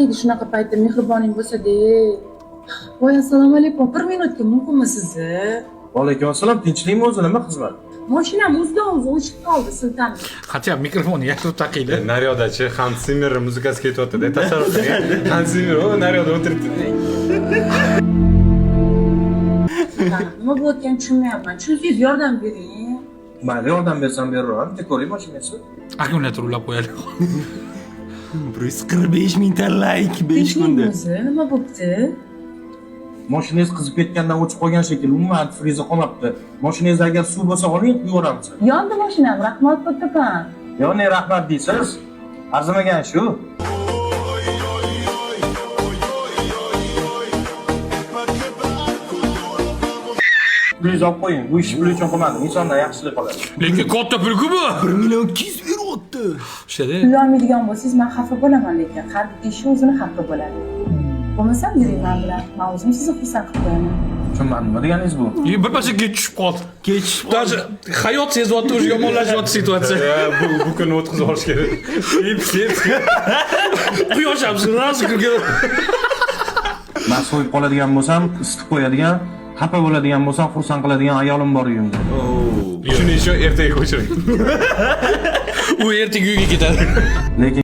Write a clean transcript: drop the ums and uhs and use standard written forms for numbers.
Taniydi shunaqa paytda mehriboning bo'lsa-da. Voy, assalomu alaykum. Bir minutga mumkinmi sizni? Vaalaykum assalom, tinchlikmi o'zi, nima xizmat? Mashinam o'zidan o'zi o'chib qoldi, siltanib. Хотя mikrofonni yashirib taqiydi. Naryoqdachi Hans Zimmer muzikasi ketyapti-da, tasavvur qiling. Hans Zimmer o naryoqda o'tiribdi. Nima bo'layotganini tushunmayapman. Tushunsangiz yordam bering. Mayli, yordam bersam beraveraman, bitta ko'ring mashinasi. Akkumulyator ulab qo'yadi. 145 mingta layk 5 Tinchlikmi kunda. o'zi? Nima bo'pti? Mashinangiz qizib ketgandan o'chib qolgan shekilli, umuman antifrizi qolmabdi. Mashinangizda agar suv bo'lsa oling, quyib. Yondi mashinam, rahmat kattakon. Yo, ne rahmat deysiz? Arzimagan shu. Pulingizni olib qo'ying. Bu ishni pul uchun qilmadim. Insondan yaxshilik qoladi. Lekin katta pul-ku bu. 1 million 200 beryapti. O'shada. Pul olmaydigan bo'lsangiz, men xafa bo'laman, lekin har bitta ishni o'zini haqqi bo'ladi. Bo'lmasam yuring men bilan. Men o'zim sizni xursand qilib qo'yaman. Tushunmadim, nima deganingiz bu? Bir pasha kech tushib qoldi. Kech. Даже hayot sezyapti, уже yomonlashyapti situatsiya. Bu kunni o'tkazib olish kerak. Sep, sep. Quyosh ham сразу kirgan. Men so'yib qoladigan bo'lsam, isitib qo'yadigan, xafa bo'ladigan bo'lsam, xursand qiladigan ayolim bor uyimda. Shuning uchun ertaga ko'chiring. U ertaga uyga ketadi. Lekin